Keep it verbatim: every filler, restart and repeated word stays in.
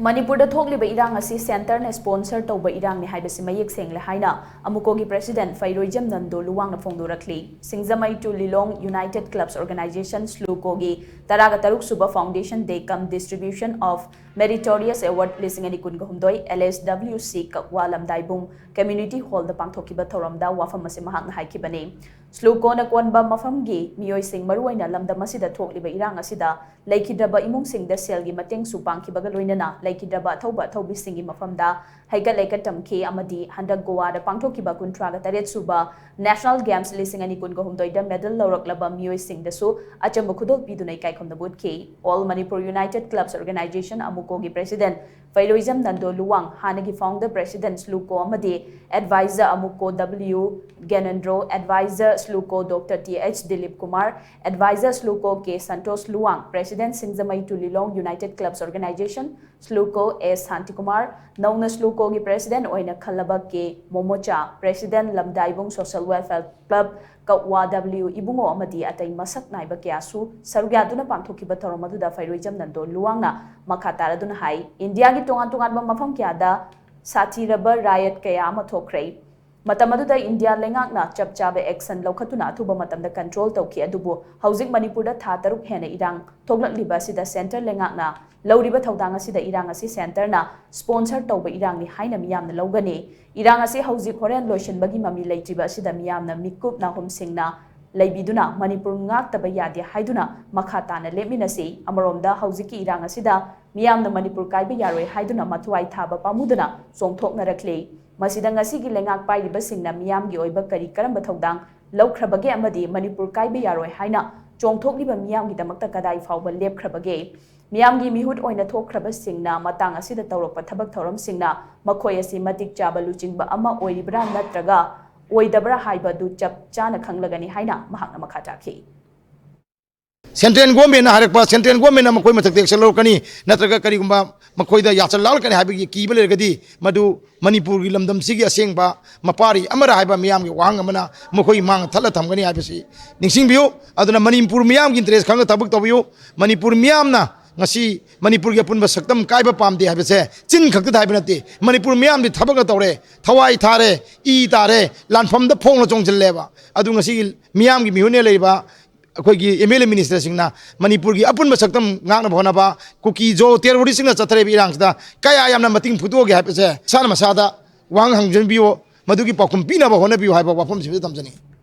ꯃꯅꯤꯄꯨꯔꯗ ꯊꯣꯛꯂꯤꯕ ꯏꯔꯥꯡ ꯑꯁꯤ ꯁꯦꯟꯇꯔꯅ ꯁ꯭ꯄꯣꯟꯁꯔ ꯇꯧꯕ ꯏꯔꯥꯡꯅꯤ ꯍꯥꯏꯕꯁꯤ ꯃꯌꯦꯛ ꯁꯦꯡꯂꯦ ꯍꯥꯏꯅ ꯑꯃꯨꯀꯣꯒꯤ ꯄ꯭ꯔꯦꯁꯤꯗꯦꯟꯠ ꯐꯩꯔꯣꯏꯖꯝ ꯅꯟꯗꯣ ꯂꯨꯋꯥꯡꯅ ꯐꯣꯡꯗꯣꯔꯛꯂꯤ꯫ Singjamei to Lilong United Clubs Organization, SLUCOꯒꯤ ꯇꯔꯥꯒ ꯇꯔꯨꯛ ꯁꯨꯕ Foundation Day cum Distribution of Meritorious Award ꯂꯤꯁꯤꯡ ꯑꯅꯤ ꯀꯨꯟꯒ ꯍꯨꯝꯗꯣꯏ L S W C ꯀꯛꯋꯥ ꯂꯝꯗꯥꯏꯕꯨꯡ Community Hallꯗ ꯄꯥꯡꯊꯣꯛꯈꯤꯕ ꯊꯧꯔꯝꯗ ꯋꯥꯐꯝ ꯑꯁꯤ ꯃꯍꯥꯛꯅ ꯍꯥꯏꯈꯤꯕꯅꯤ꯫ SLUCOꯅ ꯀꯣꯟꯕ ꯃꯐꯝꯒꯤ ꯃꯤꯑꯣꯏꯁꯤꯡ, ꯃꯔꯨꯑꯣꯏꯅ ꯂꯝꯗꯝ ꯑꯁꯤꯗ ꯊꯣꯛꯂꯤꯕ ꯏꯔꯥꯡ ꯑꯁꯤꯗ ꯂꯩꯈꯤꯗ꯭ꯔꯕ ꯏꯃꯨꯡꯁꯤꯡꯗ ꯁꯦꯜꯒꯤ ꯃꯇꯦꯡꯁꯨ ꯄꯥꯡꯈꯤꯕꯒ ꯂꯣꯏꯅꯅ ꯂꯩꯈꯤꯗ꯭ꯔꯕ ꯑꯊꯧꯕ ꯑꯊꯧꯕꯤꯁꯤꯡꯒꯤ ꯃꯐꯝꯗ ꯍꯩꯀꯠ ꯂꯩꯀꯠ ꯇꯝꯈꯤ ꯑꯃꯗꯤ ꯍꯟꯗꯛ ꯒꯣꯋꯥꯗ ꯄꯥꯡꯊꯣꯛꯈꯤꯕ ꯀꯨꯟꯊ꯭ꯔꯥꯒ ꯇꯔꯦꯠ ꯁꯨꯕ National Games ꯂꯤꯁꯤꯡ ꯑꯅꯤ ꯀꯨꯟꯒ ꯍꯨꯝꯗꯣꯏꯗ ꯃꯦꯗꯜ ꯂꯧꯔꯛꯂꯕ ꯃꯤꯑꯣꯏꯁꯤꯡꯗꯁꯨ ꯑꯆꯝꯕ ꯈꯨꯗꯣꯜ ꯄꯤꯗꯨꯅ ꯏꯀꯥꯏ ꯈꯨꯝꯅꯕ ꯎꯠꯈꯤ꯫ All Manipur United Clubs Organization, ꯑꯃꯨꯀꯣꯒꯤ ꯄ꯭ꯔꯦꯁꯤꯗꯦꯟꯠ ꯐꯩꯔꯣꯏꯖꯝ ꯅꯟꯗꯣ ꯂꯨꯋꯥꯡ, ꯍꯥꯟꯅꯒꯤ ꯐꯥꯎꯟꯗꯔ ꯄ꯭ꯔꯦꯁꯤꯗꯦꯟꯠ SLUCO ꯑꯃꯗꯤ adviser AMUCO W Gyanendro, adviser SLUCO doctor T H Dilip Kumar, adviser SLUCO K Santosh Luwang, president Singjamei to Lilong United Clubs Organization, SLUCO A Shantikumar, ꯅꯧꯅ SLUCOꯒꯤ ꯄ꯭ꯔꯦꯁꯤꯗꯦꯟꯠ ꯑꯣꯏꯅ ꯈꯜꯂꯕ K Momocha, president Lamdaibung Social Welfare Club Kakwa W Ibungo ꯑꯃꯗꯤ ꯑꯇꯩ ꯃꯁꯛ ꯅꯥꯏꯕ ꯀꯌꯥꯁꯨ ꯁꯔꯨꯛ ꯌꯥꯗꯨꯅ ꯄꯥꯡꯊꯣꯛꯈꯤꯕ ꯊꯧꯔꯝ ꯑꯗꯨꯗ ꯐꯩꯔꯣꯏꯖꯝ ꯅꯟꯗꯣ ꯂꯨꯋꯥꯡꯅ ꯃꯈꯥ ꯇꯥꯔꯗꯨꯅ ꯍꯥꯏ, ꯏꯟꯗꯤꯌꯥꯒꯤ ꯇꯣꯉꯥꯟ ꯇꯣꯉꯥꯟꯕ ꯃꯐꯝ ꯀꯌꯥꯗ ꯁꯥꯊꯤꯔꯕ riot ꯀꯌꯥ ꯑꯃ ꯊꯣꯛꯈ꯭ꯔꯦ꯫ ꯃꯇꯝ ꯑꯗꯨꯗ ꯏꯟꯗꯤꯌꯥ ꯂꯩꯉꯥꯛꯅ ꯆꯞ ꯆꯥꯕ action ꯂꯧꯈꯠꯇꯨꯅ ꯑꯊꯨꯕ ꯃꯇꯝꯗ control ꯇꯧꯈꯤ꯫ ꯑꯗꯨꯕꯨ ꯍꯧꯖꯤꯛ ꯃꯅꯤꯄꯨꯔꯗ ꯊꯥ ꯇꯔꯨꯛ ꯍꯦꯟꯅ ꯏꯔꯥꯡ ꯊꯣꯛꯂꯛꯂꯤꯕ ꯑꯁꯤꯗ centre ꯂꯩꯉꯥꯛꯅ ꯂꯧꯔꯤꯕ ꯊꯧꯗꯥꯡ ꯑꯁꯤꯗ ꯏꯔꯥꯡ ꯑꯁꯤ centreꯅ sponsor ꯇꯧꯕ ꯏꯔꯥꯡꯅꯤ ꯍꯥꯏꯅ ꯃꯤꯌꯥꯝꯅ ꯂꯧꯒꯅꯤ꯫ ꯏꯔꯥꯡ ꯑꯁꯤ ꯍꯧꯖꯤꯛ ꯍꯣꯔꯦꯟ ꯂꯣꯏꯁꯤꯟꯕꯒꯤ ꯃꯃꯤ ꯂꯩꯇ꯭ꯔꯤꯕ ꯑꯁꯤꯗ ꯃꯤꯌꯥꯝꯅ ꯃꯤꯀꯨꯞ ꯅꯥꯍꯨꯝꯁꯤꯡꯅ ꯂꯩꯕꯤꯗꯨꯅ ꯃꯅꯤꯄꯨꯔ ꯉꯥꯛꯇꯕ ꯌꯥꯗꯦ ꯍꯥꯏꯗꯨꯅ ꯃꯈꯥ ꯇꯥꯅ ꯂꯦꯞꯃꯤꯟꯅꯁꯤ꯫ ꯑꯃꯔꯣꯝꯗ ꯍꯧꯖꯤꯛꯀꯤ ꯏꯔꯥꯡ ꯑꯁꯤꯗ ꯃꯤꯌꯥꯝꯅ ꯃꯅꯤꯄꯨꯔ ꯀꯥꯏꯕ ꯌꯥꯔꯣꯏ ꯍꯥꯏꯗꯨꯅ ꯃꯊ꯭ꯋꯥꯏ ꯊꯥꯕ ꯄꯥꯝꯃꯨꯗꯅ ꯆꯣꯡꯊꯣꯛꯅꯔꯛꯂꯤ꯫ ꯃꯁꯤꯗ ꯉꯁꯤꯒꯤ ꯂꯩꯉꯥꯛ ꯄꯥꯏꯔꯤꯕꯁꯤꯡꯅ ꯃꯤꯌꯥꯝꯒꯤ ꯑꯣꯏꯕ ꯀꯔꯤ ꯀꯔꯝꯕ ꯊꯧꯗꯥꯡ ꯂꯧꯈ꯭ꯔꯕꯒꯦ ꯑꯃꯗꯤ ꯃꯅꯤꯄꯨꯔ ꯀꯥꯏꯕ ꯌꯥꯔꯣꯏ ꯍꯥꯏꯅ ꯆꯣꯡꯊꯣꯛꯂꯤꯕ ꯃꯤꯌꯥꯝꯒꯤꯗꯃꯛꯇ ꯀꯗꯥꯏ ꯐꯥꯎꯕ ꯂꯦꯞꯈ꯭ꯔꯕꯒꯦ? ꯃꯤꯌꯥꯝꯒꯤ ꯃꯤꯍꯨꯠ ꯑꯣꯏꯅ ꯊꯣꯛꯈ꯭ꯔꯕꯁꯤꯡꯅ ꯃꯇꯥꯡ ꯑꯁꯤꯗ ꯇꯧꯔꯛꯄ ꯊꯕꯛ ꯊꯧꯔꯝꯁꯤꯡꯅ ꯃꯈꯣꯏ ꯑꯁꯤ ꯃꯇꯤꯛ ꯆꯥꯕ ꯂꯨꯆꯤꯡꯕ ꯑꯃ ꯑꯣꯏꯔꯤꯕ꯭ꯔꯥ ꯅꯠꯇ꯭ꯔꯒ ꯑꯣꯏꯗꯕ꯭ꯔꯥ ꯍꯥꯏꯕꯗꯨ ꯆꯞ ꯆꯥꯅ ꯈꯪꯂꯒꯅꯤ ꯍꯥꯏꯅ ꯃꯍꯥꯛꯅ ꯃꯈꯥ ꯇꯥꯈꯤ꯫ Central governmentꯅ ꯍꯥꯏꯔꯛꯄ, central governmentꯅ ꯃꯈꯣꯏ ꯃꯊꯛꯇ action ꯂꯧꯔꯛꯀꯅꯤ, ꯅꯠꯇ꯭ꯔꯒ ꯀꯔꯤꯒꯨꯝꯕ ꯃꯈꯣꯏꯗ ꯌꯥꯆꯜ ꯂꯥꯛꯂꯛꯀꯅꯤ ꯍꯥꯏꯕꯒꯤ ꯀꯤꯕ ꯂꯩꯔꯒꯗꯤ, ꯃꯗꯨ ꯃꯅꯤꯄꯨꯔꯒꯤ ꯂꯝꯗꯝꯁꯤꯒꯤ ꯑꯁꯦꯡꯕ ꯃꯄꯥꯔꯤ ꯑꯃꯔ ꯍꯥꯏꯕ ꯃꯤꯌꯥꯝꯒꯤ ꯋꯥꯍꯪ ꯑꯃꯅ ꯃꯈꯣꯏ ꯃꯥꯡ ꯊꯠꯂ ꯊꯝꯒꯅꯤ ꯍꯥꯏꯕꯁꯤ ꯅꯤꯡꯁꯤꯡꯕꯤꯌꯨ꯫ ꯑꯗꯨꯅ ꯃꯅꯤꯄꯨꯔ ꯃꯤꯌꯥꯝꯒꯤ interest ꯈꯪꯅ ꯊꯕꯛ ꯇꯧꯕꯤꯌꯨ꯫ ꯃꯅꯤꯄꯨꯔ ꯃꯤꯌꯥꯝꯅ ꯉꯁꯤ ꯃꯅꯤꯄꯨꯔꯒꯤ ꯑꯄꯨꯟꯕ ꯁꯛꯇꯝ ꯀꯥꯏꯕ ꯄꯥꯝꯗꯦ ꯍꯥꯏꯕꯁꯦ ꯆꯤꯟ ꯈꯛꯇꯗ ꯍꯥꯏꯕ ꯅꯠꯇꯦ꯫ ꯃꯅꯤꯄꯨꯔ ꯃꯤꯌꯥꯝꯗꯤ ꯊꯕꯛꯅ ꯇꯧꯔꯦ, ꯊꯋꯥꯏ ꯊꯥꯔꯦ, ꯏ ꯇꯥꯔꯦ, ꯂꯥꯟꯐꯝꯗ ꯐꯣꯡꯅ ꯆꯣꯡꯁꯤꯜꯂꯦꯕ꯫ ꯑꯗꯨ ꯉꯁꯤꯒꯤ ꯃꯤꯌꯥꯝꯒꯤ ꯃꯤꯍꯨꯠꯅ ꯂꯩꯔꯤꯕ ꯑꯩꯈꯣꯏꯒꯤ ꯑꯦꯝ ꯑꯦꯜ ꯑꯦ ꯃꯤꯅꯤꯁꯇꯔꯁꯤꯡꯅ ꯃꯅꯤꯄꯨꯔꯒꯤ ꯑꯄꯨꯟꯕ ꯁꯛꯇꯝ ꯉꯥꯛꯅꯕ ꯍꯣꯠꯅꯕ, ꯀꯨꯀꯤ ꯖꯣ ꯇꯦꯔꯣꯔꯤꯁꯁꯤꯡꯅ ꯆꯠꯊꯔꯤꯕ ꯏꯔꯥꯡꯁꯤꯗ ꯀꯌꯥ ꯌꯥꯝꯅ ꯃꯇꯤꯡ ꯐꯨꯗꯣꯛꯑꯒꯦ ꯍꯥꯏꯕꯁꯦ ꯃꯁꯥꯅ ꯃꯁꯥꯗ ꯋꯥꯍꯪ ꯍꯪꯖꯟꯕꯤꯌꯣ, ꯃꯗꯨꯒꯤ ꯄꯥꯎꯈꯨꯝ ꯄꯤꯅꯕ ꯍꯣꯠꯅꯕꯤꯌꯨ ꯍꯥꯏꯕ ꯋꯥꯐꯝꯁꯤꯁꯨ ꯊꯝꯖꯅꯤꯡꯏ꯫